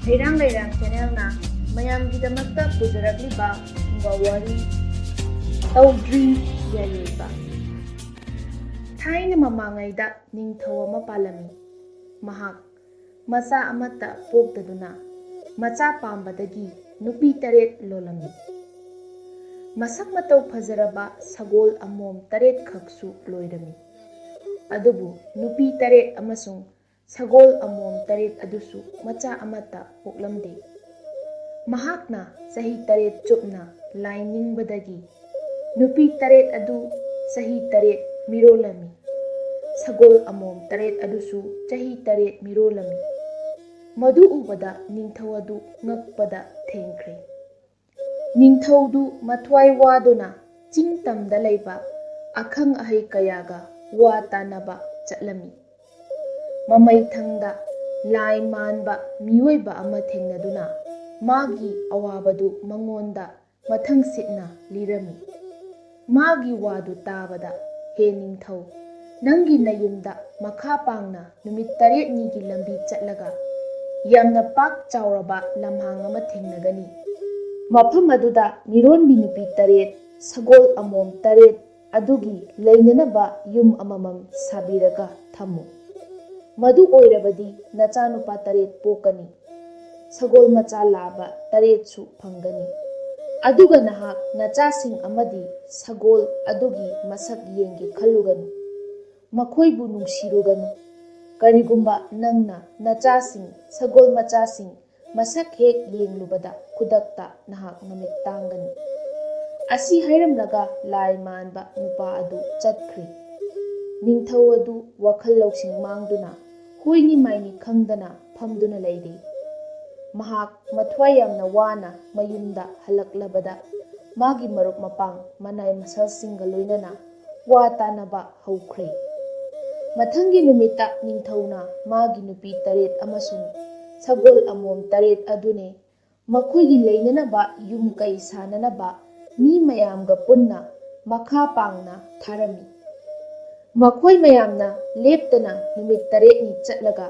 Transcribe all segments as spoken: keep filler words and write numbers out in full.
ꯍꯩꯔꯥꯡ ꯂꯩꯔꯥꯡ ꯆꯦꯅꯦꯜꯅ ꯃꯌꯥꯝꯒꯤꯗꯃꯛꯇ ꯄꯨꯖꯔꯛꯂꯤꯕ ꯐꯨꯡꯒꯥ ꯋꯥꯔꯤ ꯇꯧꯗ꯭ꯔꯤ ꯌꯥꯏꯔꯣꯏꯕ꯫ ꯊꯥꯏꯅ ꯃꯃꯥꯡꯉꯩꯗ ꯅꯤꯡꯊꯧ ꯑꯃ ꯄꯥꯜꯂꯝꯃꯤ꯫ ꯃꯍꯥꯛ ꯃꯆꯥ ꯑꯃꯠꯇ ꯄꯣꯛꯇꯗꯨꯅ ꯃꯆꯥ ꯄꯥꯝꯕꯗꯒꯤ ꯅꯨꯄꯤ ꯇꯔꯦꯠ ꯂꯣꯜꯂꯝꯃꯤ꯫ ꯃꯁꯛ ꯃꯇꯧ ꯐꯖꯔꯕ ꯁꯒꯣꯜ ꯑꯃꯣꯝ ꯇꯔꯦꯠ ꯈꯛꯁꯨ ꯂꯣꯏꯔꯝꯃꯤ꯫ ꯑꯗꯨꯕꯨ ꯅꯨꯄꯤ ꯇꯔꯦꯠ ꯑꯃꯁꯨꯡ ꯁꯒꯣꯜ ꯑꯃꯣꯝ ꯇꯔꯦꯠ ꯑꯗꯨꯁꯨ ꯃꯆꯥ ꯑꯃꯠꯇ ꯄꯣꯛꯂꯝꯗꯦ꯫ ꯃꯍꯥꯛꯅ ꯆꯍꯤ ꯇꯔꯦꯠ ꯆꯨꯞꯅ ꯂꯥꯏ ꯅꯤꯡꯕꯗꯒꯤ ꯅꯨꯄꯤ ꯇꯔꯦꯠ ꯑꯗꯨ ꯆꯍꯤ ꯇꯔꯦꯠ ꯃꯤꯔꯣꯜꯂꯝꯃꯤ꯫ ꯁꯒꯣꯜ ꯑꯃꯣꯝ ꯇꯔꯦꯠ ꯑꯗꯨꯁꯨ ꯆꯍꯤ ꯇꯔꯦꯠ ꯃꯤꯔꯣꯜꯂꯝꯃꯤ꯫ ꯃꯗꯨ ꯎꯕꯗ ꯅꯤꯡꯊꯧ ꯑꯗꯨ ꯉꯛꯄꯗ ꯊꯦꯡꯈ꯭ꯔꯦ꯫ ꯅꯤꯡꯊꯧꯗꯨ ꯃꯊ꯭ꯋꯥꯏ ꯋꯥꯗꯨꯅ ꯆꯤꯡ ꯇꯝꯗ ꯂꯩꯕ ꯑꯈꯪ ꯑꯍꯩ ꯀꯌꯥꯒ ꯋꯥ ꯇꯥꯅꯕ ꯆꯠꯂꯝꯃꯤ꯫ ꯃꯃꯩꯊꯪꯗ ꯂꯥꯏ ꯃꯥꯟꯕ ꯃꯤꯑꯣꯏꯕ ꯑꯃ ꯊꯦꯡꯅꯗꯨꯅ ꯃꯥꯒꯤ ꯑꯋꯥꯕꯗꯨ ꯃꯉꯣꯟꯗ ꯃꯊꯪꯁꯤꯠꯅ ꯂꯤꯔꯝꯃꯤ꯫ ꯃꯥꯒꯤ ꯋꯥꯗꯨ ꯇꯥꯕꯗ, "ꯍꯦ ꯅꯤꯡꯊꯧ, ꯅꯪꯒꯤ ꯅꯌꯨꯝꯗ ꯃꯈꯥ ꯄꯥꯡꯅ ꯅꯨꯃꯤꯠ ꯇꯔꯦꯠꯅꯤꯒꯤ ꯂꯝꯕꯤ ꯆꯠꯂꯒ ꯌꯥꯝꯅ ꯄꯥꯛ ꯆꯥꯎꯔꯕ ꯂꯝꯍꯥꯡ ꯑꯃ ꯊꯦꯡꯅꯒꯅꯤ꯫ ꯃꯐꯝ ꯑꯗꯨꯗ ꯃꯤꯔꯣꯟꯕꯤ ꯅꯨꯄꯤ ꯇꯔꯦꯠ, ꯁꯒꯣꯜ ꯑꯃꯣꯝ ꯇꯔꯦꯠ ꯑꯗꯨꯒꯤ ꯂꯩꯅꯅꯕ ꯌꯨꯝ ꯑꯃꯃꯝ ꯁꯥꯕꯤꯔꯒ ꯊꯝꯃꯨ꯫ ꯃꯗꯨ ꯑꯣꯏꯔꯕꯗꯤ ꯅꯆꯥꯅꯨꯄꯥ ꯇꯔꯦꯠ ꯄꯣꯛꯀꯅꯤ꯫ ꯁꯒꯣꯜ ꯃꯆꯥ ꯂꯥꯕ ꯇꯔꯦꯠꯁꯨ ꯐꯪꯒꯅꯤ꯫ ꯑꯗꯨꯒ ꯅꯍꯥꯛ ꯅꯆꯥꯁꯤꯡ ꯑꯃꯗꯤ ꯁꯒꯣꯜ ꯑꯗꯨꯒꯤ ꯃꯁꯛ ꯌꯦꯡꯒꯦ ꯈꯜꯂꯨꯒꯅꯨ꯫ ꯃꯈꯣꯏꯕꯨ ꯅꯨꯡꯁꯤꯔꯨꯒꯅꯨ꯫ ꯀꯔꯤꯒꯨꯝꯕ ꯅꯪꯅ ꯅꯆꯥꯁꯤꯡ, ꯁꯒꯣꯜ ꯃꯆꯥꯁꯤꯡ ꯃꯁꯛ ꯍꯦꯛ ꯌꯦꯡꯂꯨꯕꯗ ꯈꯨꯗꯛꯇ ꯅꯍꯥꯛ ꯃꯃꯤꯠ ꯇꯥꯡꯒꯅꯤ꯫" ꯑꯁꯤ ꯍꯥꯏꯔꯝꯂꯒ ꯂꯥꯏ ꯃꯥꯟꯕ ꯅꯨꯄꯥ ꯑꯗꯨ ꯆꯠꯈ꯭ꯔꯦ꯫ ꯅꯤꯡꯊꯧ ꯑꯗꯨ ꯋꯥꯈꯜ ꯂꯧꯁꯤꯡ ꯃꯥꯡꯗꯨꯅ ꯍꯣꯏꯅꯤ ꯃꯥꯏꯅꯤ ꯈꯪꯗꯅ ꯐꯝꯗꯨꯅ ꯂꯩꯔꯤ꯫ ꯃꯍꯥꯛ ꯃꯊ꯭ꯋꯥꯏ ꯌꯥꯝꯅ ꯋꯥꯅ ꯃꯌꯨꯝꯗ ꯍꯜꯂꯛꯂꯕꯗ ꯃꯥꯒꯤ ꯃꯔꯨꯞ ꯃꯄꯥꯡ ꯃꯅꯥꯏ ꯃꯁꯜꯁꯤꯡꯒ ꯂꯣꯏꯅꯅ ꯋꯥ ꯇꯥꯅꯕ ꯍꯧꯈ꯭ꯔꯦ꯫ ꯃꯊꯪꯒꯤ ꯅꯨꯃꯤꯠꯇ ꯅꯤꯡꯊꯧꯅ ꯃꯥꯒꯤ ꯅꯨꯄꯤ ꯇꯔꯦꯠ ꯑꯃꯁꯨꯡ ꯁꯒꯣꯜ ꯑꯃꯣꯝ ꯇꯔꯦꯠ ꯑꯗꯨꯅꯦ ꯃꯈꯣꯏꯒꯤ ꯂꯩꯅꯅꯕ ꯌꯨꯝ ꯀꯩ ꯁꯥꯅꯅꯕ ꯃꯤ ꯃꯌꯥꯝꯒ ꯄꯨꯟꯅ ꯃꯈꯥ ꯄꯥꯡꯅ ꯊꯥꯔꯝꯃꯤ꯫ ꯃꯈꯣꯏ ꯃꯌꯥꯝꯅ ꯂꯦꯞꯇꯅ ꯅꯨꯃꯤꯠ ꯇꯔꯦꯠꯅꯤ ꯆꯠꯂꯒ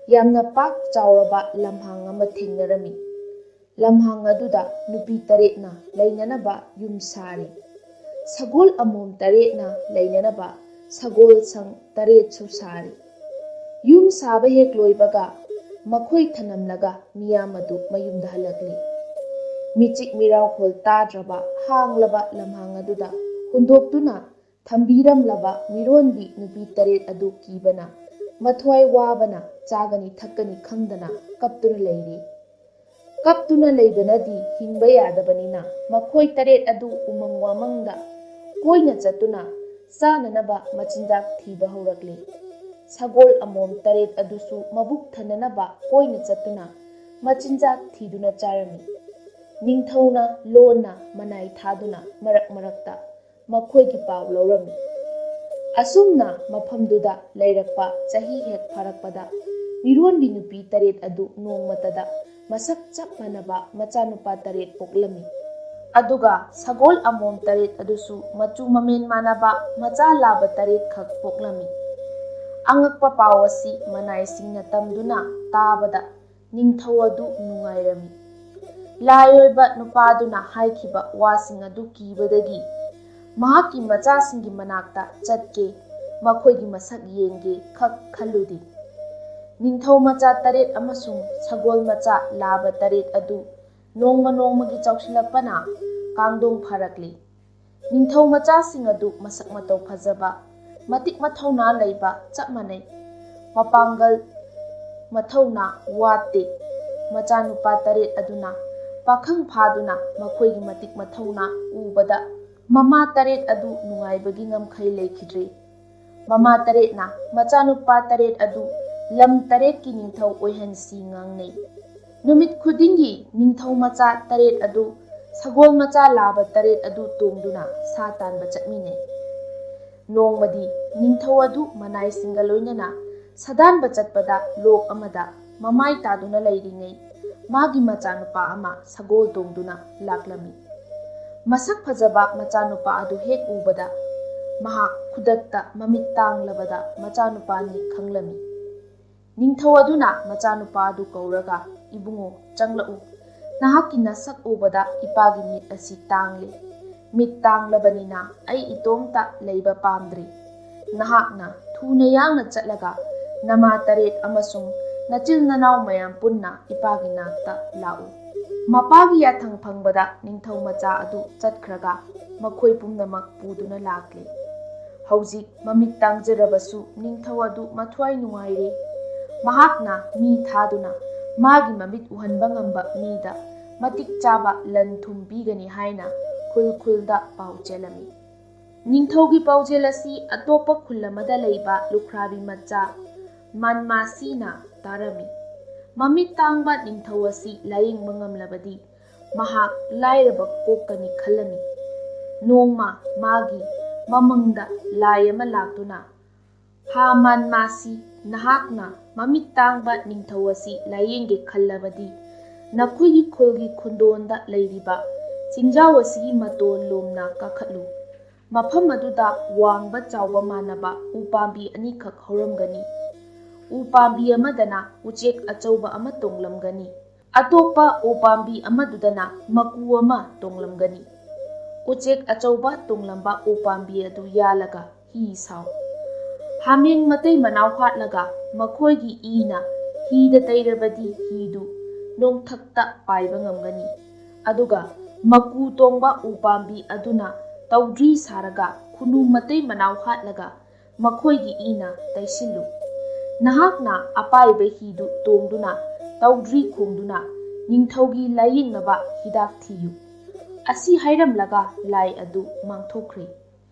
ꯌꯥꯝꯅ ꯄꯥꯛ ꯆꯥꯎꯔꯕ ꯂꯝꯍꯥꯡ ꯑꯃ ꯊꯦꯡꯅꯔꯝꯃꯤ꯫ ꯂꯝꯍꯥꯡ ꯑꯗꯨꯗ ꯅꯨꯄꯤ ꯇꯔꯦꯠꯅ ꯂꯩꯅꯅꯕ ꯌꯨꯝ ꯁꯥꯔꯤ꯫ ꯁꯒꯣꯜ ꯑꯃꯣꯝ ꯇꯔꯦꯠꯅ ꯂꯩꯅꯅꯕ ꯁꯒꯣꯜ ꯁꯪ ꯇꯔꯦꯠꯁꯨ ꯁꯥꯔꯤ꯫ ꯌꯨꯝ ꯁꯥꯕ ꯍꯦꯛ ꯂꯣꯏꯕꯒ ꯃꯈꯣꯏ ꯊꯅꯝꯂꯒ ꯃꯤꯌꯥꯝ ꯑꯗꯨ ꯃꯌꯨꯝꯗ ꯍꯜꯂꯛꯂꯤ꯫ ꯃꯤꯆꯤꯛ ꯃꯤꯔꯥꯎꯈꯣꯜ ꯇꯥꯗ꯭ꯔꯕ ꯍꯥꯡꯂꯕ ꯂꯝꯍꯥꯡ ꯑꯗꯨꯗ ꯍꯨꯟꯗꯣꯛꯇꯨꯅ ꯊꯝꯕꯤꯔꯝꯂꯕ ꯃꯤꯔꯣꯟꯕꯤ ꯅꯨꯄꯤ ꯇꯔꯦꯠ ꯑꯗꯨ ꯀꯤꯕꯅ, ꯃꯊ꯭ꯋꯥꯏ ꯋꯥꯕꯅ ꯆꯥꯒꯅꯤ ꯊꯛꯀꯅꯤ ꯈꯪꯗꯅ ꯀꯞꯇꯨꯅ ꯂꯩꯔꯤ꯫ ꯀꯞꯇꯨꯅ ꯂꯩꯕꯅꯗꯤ ꯍꯤꯡꯕ ꯌꯥꯗꯕꯅꯤꯅ ꯃꯈꯣꯏ ꯇꯔꯦꯠ ꯑꯗꯨ ꯎꯃꯪ ꯋꯥꯃꯪꯗ ꯀꯣꯏꯅ ꯆꯠꯇꯨꯅ ꯆꯥꯅꯅꯕ ꯃꯆꯤꯟꯖꯥꯛ ꯊꯤꯕ ꯍꯧꯔꯛꯂꯤ꯫ ꯁꯒꯣꯜ ꯑꯃꯣꯝ ꯇꯔꯦꯠ ꯑꯗꯨꯁꯨ ꯃꯕꯨꯛ ꯊꯟꯅꯅꯕ ꯀꯣꯏꯅ ꯆꯠꯇꯨꯅ ꯃꯆꯤꯟꯖꯥꯛ ꯊꯤꯗꯨꯅ ꯆꯥꯔꯝꯃꯤ꯫ ꯅꯤꯡꯊꯧꯅ ꯂꯣꯟꯅ ꯃꯅꯥꯏ ꯊꯥꯗꯨꯅ ꯃꯔꯛ ꯃꯔꯛꯇ ꯃꯈꯣꯏꯒꯤ ꯄꯥꯎ ꯂꯧꯔꯝꯃꯤ꯫ ꯑꯁꯨꯝꯅ ꯃꯐꯝꯗꯨꯗ ꯂꯩꯔꯛꯄ ꯆꯍꯤ ꯍꯦꯛ ꯐꯥꯔꯛꯄꯗ ꯃꯤꯔꯣꯟꯕꯤ ꯅꯨꯄꯤ ꯇꯔꯦꯠ ꯑꯗꯨ ꯅꯣꯡꯃꯇꯗ ꯃꯁꯛ ꯆꯞ ꯃꯥꯟꯅꯕ ꯃꯆꯥꯅꯨꯄꯥ ꯇꯔꯦꯠ ꯄꯣꯛꯂꯝꯃꯤ꯫ ꯑꯗꯨꯒ ꯁꯒꯣꯜ ꯑꯃꯣꯝ ꯇꯔꯦꯠ ꯑꯗꯨꯁꯨ ꯃꯆꯨ ꯃꯃꯦꯟ ꯃꯥꯟꯅꯕ ꯃꯆꯥ ꯂꯥꯕ ꯇꯔꯦꯠꯈꯛ ꯄꯣꯛꯂꯝꯃꯤ꯫ ꯑꯉꯛꯄ ꯄꯥꯎ ꯑꯁꯤ ꯃꯅꯥꯏꯁꯤꯡꯅ ꯇꯝꯗꯨꯅ ꯇꯥꯕꯗ ꯅꯤꯡꯊꯧ ꯑꯗꯨ ꯅꯨꯡꯉꯥꯏꯔꯝꯃꯤ꯫ ꯂꯥꯏ ꯑꯣꯏꯕ ꯅꯨꯄꯥꯗꯨꯅ ꯍꯥꯏꯈꯤꯕ ꯋꯥꯁꯤꯡ ꯑꯗꯨ ꯀꯤꯕꯗꯒꯤ ꯃꯍꯥꯛꯀꯤ ꯃꯆꯥꯁꯤꯡꯒꯤ ꯃꯅꯥꯛꯇ ꯆꯠꯀꯦ, ꯃꯈꯣꯏꯒꯤ ꯃꯁꯛ ꯌꯦꯡꯒꯦ ꯈꯛ ꯈꯜꯂꯨꯗꯦ꯫ ꯅꯤꯡꯊꯧ ꯃꯆꯥ ꯇꯔꯦꯠ ꯑꯃꯁꯨꯡ ꯁꯒꯣꯜ ꯃꯆꯥ ꯂꯥꯕ ꯇꯔꯦꯠ ꯑꯗꯨ ꯅꯣꯡꯃ ꯅꯣꯡꯃꯒꯤ ꯆꯥꯎꯁꯤꯜꯂꯛꯄꯅ ꯀꯥꯡꯗꯣꯡ ꯐꯥꯔꯛꯂꯤ꯫ ꯅꯤꯡꯊꯧ ꯃꯆꯥꯁꯤꯡ ꯑꯗꯨ ꯃꯁꯛ ꯃꯇꯧ ꯐꯖꯕ, ꯃꯇꯤꯛ ꯃꯊꯧꯅꯥ ꯂꯩꯕ ꯆꯞ ꯃꯥꯟꯅꯩ꯫ ꯃꯄꯥꯡꯒꯜ, ꯃꯊꯧꯅꯥ ꯋꯥꯠꯇꯦ꯫ ꯃꯆꯥꯅꯨꯄꯥ ꯇꯔꯦꯠ ꯑꯗꯨꯅ ꯄꯥꯈꯪ ꯐꯥꯗꯨꯅ ꯃꯈꯣꯏꯒꯤ ꯃꯇꯤꯛ ꯃꯊꯧꯅꯥ ꯎꯕꯗ ꯃꯃꯥ ꯇꯔꯦꯠ ꯑꯗꯨ ꯅꯨꯡꯉꯥꯏꯕꯒꯤ ꯉꯝꯈꯩ ꯂꯩꯈꯤꯗ꯭ꯔꯦ꯫ ꯃꯃꯥ ꯇꯔꯦꯠꯅ ꯃꯆꯥꯅꯨꯄꯥ ꯇꯔꯦꯠ ꯑꯗꯨ ꯂꯝ ꯇꯔꯦꯠꯀꯤ ꯅꯤꯡꯊꯧ ꯑꯣꯏꯍꯟꯁꯤ ꯉꯥꯡꯅꯩ꯫ ꯅꯨꯃꯤꯠ ꯈꯨꯗꯤꯡꯒꯤ ꯅꯤꯡꯊꯧ ꯃꯆꯥ ꯇꯔꯦꯠ ꯑꯗꯨ ꯁꯒꯣꯜ ꯃꯆꯥ ꯂꯥꯕ ꯇꯔꯦꯠ ꯑꯗꯨ ꯇꯣꯡꯗꯨꯅ ꯁꯥ ꯇꯥꯟꯕ ꯆꯠꯃꯤꯟꯅꯩ꯫ ꯅꯣꯡꯃꯗꯤ ꯅꯤꯡꯊꯧ ꯑꯗꯨ ꯃꯅꯥꯏꯁꯤꯡꯒ ꯂꯣꯏꯅꯅ ꯁꯥꯗꯥꯟꯕ ꯆꯠꯄꯗ ꯂꯣꯛ ꯑꯃꯗ ꯃꯃꯥꯏ ꯇꯥꯗꯨꯅ ꯂꯩꯔꯤꯉꯩ ꯃꯥꯒꯤ ꯃꯆꯥꯅꯨꯄꯥ ꯑꯃ ꯁꯒꯣꯜ ꯇꯣꯡꯗꯨꯅ ꯂꯥꯛꯂꯝꯃꯤ꯫ ꯃꯁꯛ ꯐꯖꯕ ꯃꯆꯥꯅꯨꯄꯥ ꯑꯗꯨ ꯍꯦꯛ ꯎꯕꯗ ꯃꯍꯥꯛ ꯈꯨꯗꯛꯇ ꯃꯃꯤꯠ ꯇꯥꯡꯂꯕꯗ ꯃꯆꯥꯅꯨꯄꯥꯅꯤ ꯈꯪꯂꯝꯃꯤ꯫ ꯅꯤꯡꯊꯧ ꯑꯗꯨꯅ ꯃꯆꯥꯅꯨꯄꯥ ꯑꯗꯨ ꯀꯧꯔꯒ, "ꯏꯕꯨꯡꯉꯣ, ꯆꯪꯂꯛꯎ꯫ ꯅꯍꯥꯛꯀꯤ ꯅꯁꯛ ꯎꯕꯗ ꯏꯄꯥꯒꯤ ꯃꯤꯠ ꯑꯁꯤ ꯇꯥꯡꯂꯦ꯫ ꯃꯤꯠ ꯇꯥꯡꯂꯕꯅꯤꯅ ꯑꯩ ꯏꯇꯣꯝꯇ ꯂꯩꯕ ꯄꯥꯝꯗ꯭ꯔꯦ꯫ ꯅꯍꯥꯛꯅ ꯊꯨꯅ ꯌꯥꯡꯅ ꯆꯠꯂꯒ ꯅꯃꯥ ꯇꯔꯦꯠ ꯑꯃꯁꯨꯡ ꯅꯆꯤꯜ ꯅꯅꯥꯎ ꯃꯌꯥꯝ ꯄꯨꯟꯅ ꯏꯄꯥꯒꯤ ꯅꯥꯛꯇ ꯂꯥꯛꯎ꯫" ꯃꯄꯥꯒꯤ ꯌꯥꯊꯪ ꯐꯪꯕꯗ ꯅꯤꯡꯊꯧ ꯃꯆꯥ ꯑꯗꯨ ꯆꯠꯈ꯭ꯔꯒ ꯃꯈꯣꯏ ꯄꯨꯝꯅꯃꯛ ꯄꯨꯗꯨꯅ ꯂꯥꯛꯂꯦ꯫ ꯍꯧꯖꯤꯛ ꯃꯃꯤꯠ ꯇꯥꯡꯖꯔꯕꯁꯨ ꯅꯤꯡꯊꯧ ꯑꯗꯨ ꯃꯊ꯭ꯋꯥꯏ ꯅꯨꯡꯉꯥꯏꯔꯦ꯫ ꯃꯍꯥꯛꯅ ꯃꯤ ꯊꯥꯗꯨꯅ ꯃꯥꯒꯤ ꯃꯃꯤꯠ ꯎꯍꯟꯕ ꯉꯝꯕ ꯃꯤꯗ ꯃꯇꯤꯛ ꯆꯥꯕ ꯂꯟ ꯊꯨꯝ ꯄꯤꯒꯅꯤ ꯍꯥꯏꯅ ꯈꯨꯜ ꯈꯨꯜꯗ ꯄꯥꯎ ꯆꯦꯜꯂꯝꯃꯤ꯫ ꯅꯤꯡꯊꯧꯒꯤ ꯄꯥꯎꯖꯦꯜ ꯑꯁꯤ ꯑꯇꯣꯞꯄ ꯈꯨꯜ ꯑꯃꯗ ꯂꯩꯕ ꯂꯨꯈ꯭ꯔꯥꯕꯤ ꯃꯆꯥ ꯃꯟꯃꯥꯁꯤꯅ ꯇꯥꯔꯝꯃꯤ꯫ ꯃꯃꯤꯠ ꯇꯥꯡꯕ ꯅꯤꯡꯊꯧ ꯑꯁꯤ ꯂꯥꯌꯦꯡꯕ ꯉꯝꯂꯕꯗꯤ ꯃꯍꯥꯛ ꯂꯥꯏꯔꯕ ꯀꯣꯛꯀꯅꯤ ꯈꯜꯂꯝꯃꯤ꯫ ꯅꯣꯡꯃ ꯃꯥꯒꯤ ꯃꯃꯪꯗ ꯂꯥꯏ ꯑꯃ ꯂꯥꯛꯇꯨꯅ, "ꯍꯥ ꯃꯟꯃꯥꯁꯤ, ꯅꯍꯥꯛꯅ ꯃꯃꯤꯠ ꯇꯥꯡꯕ ꯅꯤꯡꯊꯧ ꯑꯁꯤ ꯂꯥꯌꯦꯡꯒꯦ ꯈꯜꯂꯕꯗꯤ ꯅꯈꯣꯏꯒꯤ ꯈꯨꯜꯒꯤ ꯈꯨꯟꯗꯣꯟꯗ ꯂꯩꯔꯤꯕ ꯆꯤꯡꯖꯥꯎ ꯑꯁꯤꯒꯤ ꯃꯇꯣꯟ ꯂꯣꯝꯅ ꯀꯥꯈꯠꯂꯨ꯫ ꯃꯐꯝ ꯑꯗꯨꯗ ꯋꯥꯡꯕ ꯆꯥꯎꯕ ꯃꯥꯟꯅꯕ ꯎ ꯄꯥꯝꯕꯤ ꯑꯅꯤꯈꯛ ꯍꯧꯔꯝꯒꯅꯤ꯫ ꯎ ꯄꯥꯝꯕꯤ ꯑꯃꯗꯅ ꯎꯆꯦꯛ ꯑꯆꯧꯕ ꯑꯃ ꯇꯣꯡꯂꯝꯒꯅꯤ꯫ ꯑꯇꯣꯞꯄ ꯎ ꯄꯥꯝꯕꯤ ꯑꯃꯗꯨꯗꯅ ꯃꯀꯨ ꯑꯃ ꯇꯣꯡꯂꯝꯒꯅꯤ꯫ ꯎꯆꯦꯛ ꯑꯆꯧꯕ ꯇꯣꯡꯂꯝꯕ ꯎ ꯄꯥꯝꯕꯤ ꯑꯗꯨ ꯌꯥꯜꯂꯒ ꯍꯤ ꯁꯥꯎ꯫ ꯍꯥꯃꯦꯡ ꯃꯇꯩ ꯃꯅꯥꯎ ꯍꯥꯠꯂꯒ ꯃꯈꯣꯏꯒꯤ ꯏꯅ ꯍꯤꯗ ꯇꯩꯔꯕꯗꯤ ꯍꯤꯗꯨ ꯅꯣꯡꯊꯛꯇ ꯄꯥꯏꯕ ꯉꯝꯒꯅꯤ꯫ ꯑꯗꯨꯒ ꯃꯀꯨ ꯇꯣꯡꯕ ꯎ ꯄꯥꯝꯕꯤ ꯑꯗꯨꯅ ꯇꯧꯗ꯭ꯔꯤ ꯁꯥꯔꯒ ꯈꯨꯅꯨ ꯃꯇꯩ ꯃꯅꯥꯎ ꯍꯥꯠꯂꯒ ꯃꯈꯣꯏꯒꯤ ꯏꯅ ꯇꯩꯁꯤꯜꯂꯨ꯫ ꯅꯍꯥꯛꯅ ꯑꯄꯥꯏꯕ ꯍꯤꯗꯨ ꯇꯣꯡꯗꯨꯅ ꯇꯧꯗ꯭ꯔꯤ ꯈꯣꯡꯗꯨꯅ ꯅꯤꯡꯊꯧꯒꯤ ꯂꯥꯌꯦꯡꯅꯕ ꯍꯤꯗꯥꯛ ꯊꯤꯌꯨ꯫" ꯑꯁꯤ ꯍꯥꯏꯔꯝꯂꯒ ꯂꯥꯏ ꯑꯗꯨ ꯃꯥꯡꯊꯣꯛꯈ꯭ꯔꯦ꯫